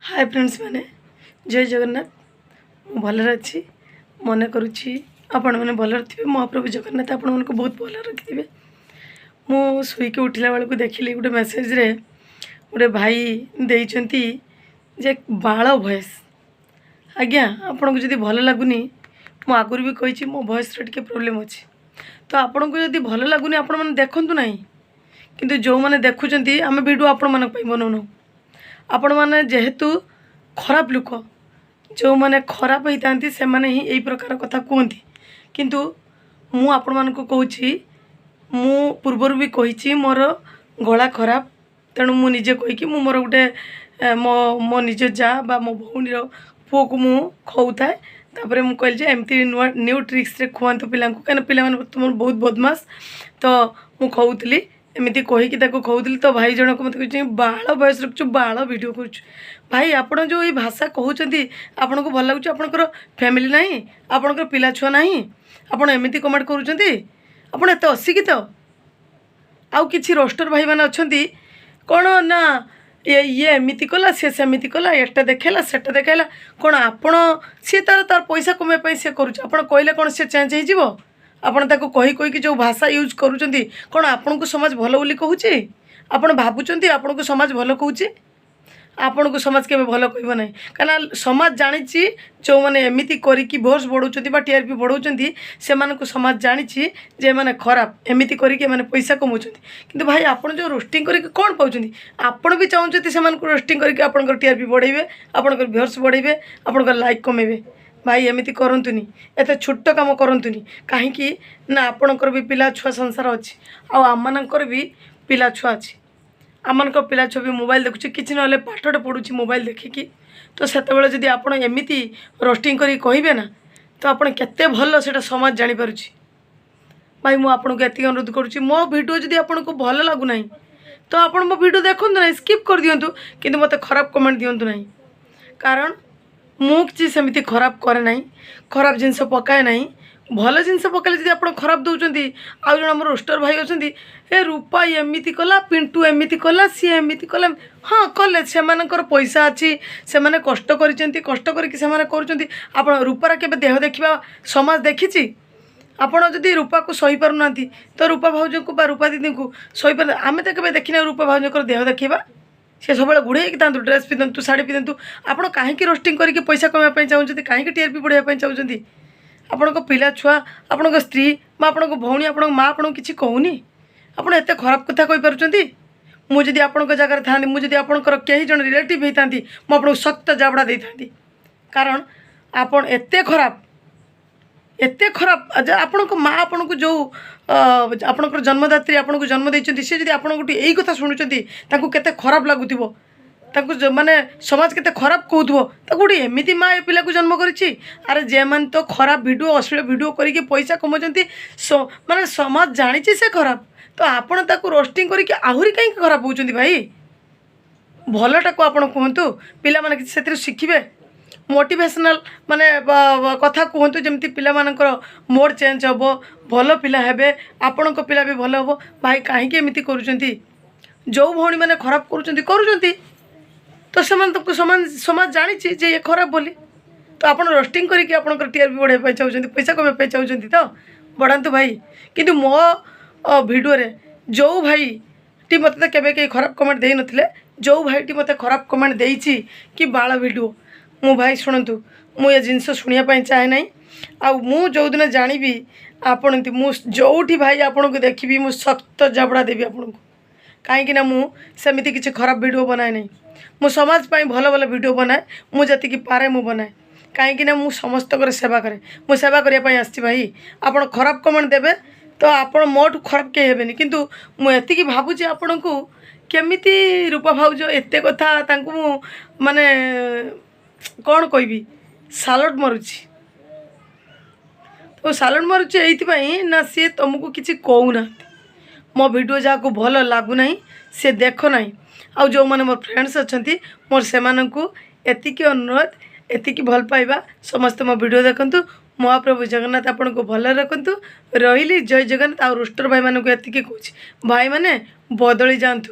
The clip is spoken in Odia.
ହାଏ ଫ୍ରେଣ୍ଡସ୍ ମାନେ, ଜୟ ଜଗନ୍ନାଥ। ମୁଁ ଭଲରେ ଅଛି। ମନେ କରୁଛି ଆପଣମାନେ ଭଲରେ ଥିବେ। ମହାପ୍ରଭୁ ଜଗନ୍ନାଥ ଆପଣମାନଙ୍କୁ ବହୁତ ଭଲରେ ରଖିଥିବେ। ମୁଁ ଶୋଇକି ଉଠିଲା ବେଳକୁ ଦେଖିଲି, ଗୋଟେ ମେସେଜରେ ଗୋଟେ ଭାଇ ଦେଇଛନ୍ତି ଯେ ବାଳ ଭଏସ୍। ଆଜ୍ଞା, ଆପଣଙ୍କୁ ଯଦି ଭଲ ଲାଗୁନି, ମୁଁ ଆଗରୁ ବି କହିଛି, ମୋ ଭଏସ୍ରେ ଟିକେ ପ୍ରୋବ୍ଲେମ୍ ଅଛି। ତ ଆପଣଙ୍କୁ ଯଦି ଭଲ ଲାଗୁନି, ଆପଣମାନେ ଦେଖନ୍ତୁ ନାହିଁ। କିନ୍ତୁ ଯେଉଁମାନେ ଦେଖୁଛନ୍ତି, ଆମେ ଭିଡ଼ିଓ ଆପଣମାନଙ୍କ ପାଇଁ ବନଉନାହୁଁ। ଆପଣମାନେ ଯେହେତୁ ଖରାପ ଲୋକ, ଯେଉଁମାନେ ଖରାପ ହେଇଥାନ୍ତି, ସେମାନେ ହିଁ ଏଇ ପ୍ରକାର କଥା କୁହନ୍ତି। କିନ୍ତୁ ମୁଁ ଆପଣମାନଙ୍କୁ କହୁଛି, ମୁଁ ପୂର୍ବରୁ ବି କହିଛି, ମୋର ଗଳା ଖରାପ। ତେଣୁ ମୁଁ ନିଜେ କହିକି ମୁଁ ମୋର ଗୋଟେ ମୋ ମୋ ନିଜ ଯା ବା ମୋ ଭଉଣୀର ପୁଅକୁ ମୁଁ ଖୋଉଥାଏ। ତାପରେ ମୁଁ କହିଲି ଯେ ଏମିତି ନୂଆ ନ୍ୟୁ ଟ୍ରିକ୍ସରେ ଖୁଆନ୍ତୁ ପିଲାଙ୍କୁ, କାହିଁକିନା ପିଲାମାନେ ତୁମର ବହୁତ ବଦମାସ। ତ ମୁଁ ଖୋଉଥିଲି, ଏମିତି କହିକି ତାକୁ ଖୋଉଥିଲି। ତ ଭାଇ ଜଣକ ମୋତେ କହୁଛି, "ବାଳ ଭଏସ୍ ରଖୁଛୁ, ବାଳ ଭିଡ଼ିଓ କରୁଛୁ।" ଭାଇ, ଆପଣ ଯେଉଁ ଏଇ ଭାଷା କହୁଛନ୍ତି, ଆପଣଙ୍କୁ ଭଲ ଲାଗୁଛି? ଆପଣଙ୍କର ଫ୍ୟାମିଲି ନାହିଁ? ଆପଣଙ୍କର ପିଲା ଛୁଆ ନାହିଁ? ଆପଣ ଏମିତି କମେଣ୍ଟ କରୁଛନ୍ତି? ଆପଣ ଏତେ ଅଶିକ୍ଷିତ? ଆଉ କିଛି ରୋଷ୍ଟର ଭାଇମାନେ ଅଛନ୍ତି, କ'ଣ ନା ଇଏ ଏମିତି କଲା, ସିଏ ସେମିତି କଲା, ଏଟା ଦେଖେଇଲା, ସେଟା ଦେଖେଇଲା। କ'ଣ ଆପଣ, ସିଏ ତାର ପଇସା କମେଇବା ପାଇଁ ସିଏ କରୁଛି। ଆପଣ କହିଲେ କ'ଣ ସିଏ ଚେଞ୍ଜ ହେଇଯିବ? ଆପଣ ତାକୁ କହି କହିକି ଯେଉଁ ଭାଷା ୟୁଜ୍ କରୁଛନ୍ତି, କ'ଣ ଆପଣଙ୍କୁ ସମାଜ ଭଲ ବୋଲି କହୁଛି? ଆପଣ ଭାବୁଛନ୍ତି ଆପଣଙ୍କୁ ସମାଜ ଭଲ କହୁଛି? ଆପଣଙ୍କୁ ସମାଜ କେବେ ଭଲ କହିବ ନାହିଁ। କାହିଁକିନା ସମାଜ ଜାଣିଛି, ଯେଉଁମାନେ ଏମିତି କରିକି ଭ୍ୟୁଅର୍ସ ବଢ଼ାଉଛନ୍ତି ବା ଟିଆର୍ପି ବଢ଼ାଉଛନ୍ତି, ସେମାନଙ୍କୁ ସମାଜ ଜାଣିଛି ଯେ ଏମାନେ ଖରାପ, ଏମିତି କରିକି ଏମାନେ ପଇସା କମାଉଛନ୍ତି। କିନ୍ତୁ ଭାଇ, ଆପଣ ଯେଉଁ ରୋଷ୍ଟିଂ କରିକି କ'ଣ ପାଉଛନ୍ତି? ଆପଣ ବି ଚାହୁଁଛନ୍ତି ସେମାନଙ୍କୁ ରୋଷ୍ଟିଂ କରିକି ଆପଣଙ୍କର ଟିଆର୍ପି ବଢ଼େଇବେ, ଆପଣଙ୍କର ଭ୍ୟୁଅର୍ସ ବଢ଼େଇବେ, ଆପଣଙ୍କର ଲାଇକ୍ କମେଇବେ। ଭାଇ, ଏମିତି କରନ୍ତୁନି, ଏତେ ଛୋଟ କାମ କରନ୍ତୁନି। କାହିଁକି ନା ଆପଣଙ୍କର ବି ପିଲା ଛୁଆ ସଂସାର ଅଛି, ଆଉ ଆମମାନଙ୍କର ବି ପିଲା ଛୁଆ ଅଛି। ଆମମାନଙ୍କ ପିଲା ଛୁଆ ବି ମୋବାଇଲ ଦେଖୁଛି, କିଛି ନହେଲେ ପାଠଟେ ପଢ଼ୁଛି ମୋବାଇଲ ଦେଖିକି। ତ ସେତେବେଳେ ଯଦି ଆପଣ ଏମିତି ରୋଷ୍ଟିଂ କରିକି କହିବେ ନା, ତ ଆପଣ କେତେ ଭଲ ସେଇଟା ସମାଜ ଜାଣିପାରୁଛି। ଭାଇ, ମୁଁ ଆପଣଙ୍କୁ ଏତିକି ଅନୁରୋଧ କରୁଛି, ମୋ ଭିଡ଼ିଓ ଯଦି ଆପଣଙ୍କୁ ଭଲ ଲାଗୁନାହିଁ, ତ ଆପଣ ମୋ ଭିଡ଼ିଓ ଦେଖନ୍ତୁ ନାହିଁ, ସ୍କିପ୍ କରିଦିଅନ୍ତୁ। କିନ୍ତୁ ମୋତେ ଖରାପ କମେଣ୍ଟ ଦିଅନ୍ତୁ ନାହିଁ। କାରଣ ମୁଁ କିଛି ସେମିତି ଖରାପ କରେ ନାହିଁ, ଖରାପ ଜିନିଷ ପକାଏ ନାହିଁ। ଭଲ ଜିନିଷ ପକାଇଲେ ଯଦି ଆପଣ ଖରାପ ଦେଉଛନ୍ତି। ଆଉ ଜଣେ ଆମର ରୋଷ୍ଟର ଭାଇ ଅଛନ୍ତି, "ଏ ରୂପା ଏମିତି କଲା, ପିଣ୍ଟୁ ଏମିତି କଲା, ସିଏ ଏମିତି କଲା।" ହଁ, କଲେ। ସେମାନଙ୍କର ପଇସା ଅଛି, ସେମାନେ କଷ୍ଟ କରିଛନ୍ତି, କଷ୍ଟ କରିକି ସେମାନେ କରୁଛନ୍ତି। ଆପଣ ରୂପାର କେବେ ଦେହ ଦେଖିବା ସମାଜ ଦେଖିଛି? ଆପଣ ଯଦି ରୂପାକୁ ସହିପାରୁନାହାନ୍ତି, ତ ରୂପା ଭାଉଜଙ୍କୁ ବା ରୂପା ଦିଦିଙ୍କୁ ସହିପାରୁ, ଆମେ ତ କେବେ ଦେଖିନାହୁଁ ରୂପା ଭାଉଜଙ୍କର ଦେହ ଦେଖିବା। ସେ ସବୁବେଳେ ଘୋଡ଼େଇକି ଥାନ୍ତୁ, ଡ୍ରେସ୍ ପିନ୍ଧନ୍ତୁ, ଶାଢ଼ୀ ପିନ୍ଧନ୍ତୁ। ଆପଣ କାହିଁକି ରୋଷ୍ଟିଂ କରିକି ପଇସା କମାଇବା ପାଇଁ ଚାହୁଁଛନ୍ତି? କାହିଁକି ଟିଆର୍ପି ବଢ଼ାଇବା ପାଇଁ ଚାହୁଁଛନ୍ତି? ଆପଣଙ୍କ ପିଲା ଛୁଆ, ଆପଣଙ୍କ ସ୍ତ୍ରୀ ବା ଆପଣଙ୍କ ଭଉଣୀ, ଆପଣଙ୍କ ମା ଆପଣଙ୍କୁ କିଛି କହୁନି? ଆପଣ ଏତେ ଖରାପ କଥା କହିପାରୁଛନ୍ତି? ମୁଁ ଯଦି ଆପଣଙ୍କ ଜାଗାରେ ଥାଆନ୍ତି, ମୁଁ ଯଦି ଆପଣଙ୍କର କେହି ଜଣେ ରିଲେଟିଭ୍ ହେଇଥାନ୍ତି, ମୁଁ ଆପଣଙ୍କୁ ଶକ୍ତ ଜାବଡ଼ା ଦେଇଥାନ୍ତି। କାରଣ ଆପଣ ଏତେ ଖରାପ, ଏତେ ଖରାପ ଯେ ଆପଣଙ୍କ ମା ଆପଣଙ୍କୁ ଯେଉଁ ଆପଣଙ୍କର ଜନ୍ମଦାତ୍ରୀ ଆପଣଙ୍କୁ ଜନ୍ମ ଦେଇଛନ୍ତି, ସେ ଯଦି ଆପଣଙ୍କଠୁ ଏଇ କଥା ଶୁଣୁଛନ୍ତି, ତାଙ୍କୁ କେତେ ଖରାପ ଲାଗୁଥିବ। ତାଙ୍କୁ ମାନେ ସମାଜ କେତେ ଖରାପ କହୁଥିବ ତାକୁ, ଗୋଟେ ଏମିତି ମା ଏ ପିଲାକୁ ଜନ୍ମ କରିଛି। ଆରେ, ଯେମାନେ ତ ଖରାପ ଭିଡ଼ିଓ, ଅଶ୍ଳୀଳ ଭିଡ଼ିଓ କରିକି ପଇସା କମାଉଛନ୍ତି, ମାନେ ସମାଜ ଜାଣିଛି ସେ ଖରାପ। ତ ଆପଣ ତାକୁ ରୋଷ୍ଟିଂ କରିକି ଆହୁରି କାହିଁକି ଖରାପ ହେଉଛନ୍ତି ଭାଇ? ଭଲଟାକୁ ଆପଣ କୁହନ୍ତୁ, ପିଲାମାନେ କିଛି ସେଥିରୁ ଶିଖିବେ। ମୋଟିଭେସନାଲ୍ ମାନେ କଥା କୁହନ୍ତୁ, ଯେମିତି ପିଲାମାନଙ୍କର ମୋଡ଼ ଚେଞ୍ଜ ହେବ, ଭଲ ପିଲା ହେବେ, ଆପଣଙ୍କ ପିଲା ବି ଭଲ ହେବ। ଭାଇ, କାହିଁକି ଏମିତି କରୁଛନ୍ତି? ଯେଉଁ ଭଉଣୀମାନେ ଖରାପ କରୁଛନ୍ତି କରୁଛନ୍ତି, ତ ସେମାନେ ତାକୁ ସମାଜ ଜାଣିଛି ଯେ ଇଏ ଖରାପ ବୋଲି। ତ ଆପଣ ରୋଷ୍ଟିଂ କରିକି ଆପଣଙ୍କର ଟିଆର୍ପି ବଢ଼ାଇବା ପାଇଁ ଚାହୁଁଛନ୍ତି, ପଇସା କମାଇବା ପାଇଁ ଚାହୁଁଛନ୍ତି, ତ ବଢ଼ାନ୍ତୁ ଭାଇ। କିନ୍ତୁ ମୋ ଭିଡ଼ିଓରେ ଯେଉଁ ଭାଇଟି, ମୋତେ ତ କେବେ କେହି ଖରାପ କମେଣ୍ଟ ଦେଇନଥିଲେ, ଯେଉଁ ଭାଇଟି ମୋତେ ଖରାପ କମେଣ୍ଟ ଦେଇଛି କି ବାଳ ଭିଡ଼ିଓ, ମୁଁ ଭାଇ ଶୁଣନ୍ତୁ, ମୁଁ ଏ ଜିନିଷ ଶୁଣିବା ପାଇଁ ଚାହେଁ ନାହିଁ। ଆଉ ମୁଁ ଯେଉଁଦିନ ଜାଣିବି ଆପଣ ଏମିତି, ମୁଁ ଯେଉଁଠି ଭାଇ ଆପଣଙ୍କୁ ଦେଖିବି, ମୁଁ ଶକ୍ତ ଜାବଡ଼ା ଦେବି ଆପଣଙ୍କୁ। କାହିଁକି ନା ମୁଁ ସେମିତି କିଛି ଖରାପ ଭିଡ଼ିଓ ବନାଏ ନାହିଁ। ମୁଁ ସମାଜ ପାଇଁ ଭଲ ଭଲ ଭିଡ଼ିଓ ବନାଏ। ମୁଁ ଯେତିକି ପାରେ ମୁଁ ବନାଏ। କାହିଁକି ନା ମୁଁ ସମସ୍ତଙ୍କର ସେବା କରେ। ମୁଁ ସେବା କରିବା ପାଇଁ ଆସିଛି। ଭାଇ, ଆପଣ ଖରାପ କମେଣ୍ଟ ଦେବେ, ତ ଆପଣ ମୋଠୁ ଖରାପ କେହି ହେବେନି। କିନ୍ତୁ ମୁଁ ଏତିକି ଭାବୁଛି, ଆପଣଙ୍କୁ କେମିତି ରୂପା ଭାଉଜ ଏତେ କଥା, ତାଙ୍କୁ ମୁଁ ମାନେ କ'ଣ କହିବି, ସାଲୁଟ୍ ମାରୁଛି। ତ ସାଲୁଟ୍ ମାରୁଛି ଏଇଥିପାଇଁ ନା ସିଏ ତୁମକୁ କିଛି କହୁନାହାନ୍ତି। ମୋ ଭିଡ଼ିଓ ଯାହାକୁ ଭଲ ଲାଗୁନାହିଁ, ସେ ଦେଖ ନାହିଁ। ଆଉ ଯେଉଁମାନେ ମୋର ଫ୍ରେଣ୍ଡସ୍ ଅଛନ୍ତି ମୋର, ସେମାନଙ୍କୁ ଏତିକି ଅନୁରୋଧ, ଏତିକି ଭଲ ପାଇବା, ସମସ୍ତେ ମୋ ଭିଡ଼ିଓ ଦେଖନ୍ତୁ। ମହାପ୍ରଭୁ ଜଗନ୍ନାଥ ଆପଣଙ୍କୁ ଭଲରେ ରଖନ୍ତୁ। ରହିଲି, ଜୟ ଜଗନ୍ନାଥ। ଆଉ ରୋଷ୍ଟର ଭାଇମାନଙ୍କୁ ଏତିକି କହୁଛି, ଭାଇମାନେ ବଦଳି ଯାଆନ୍ତୁ।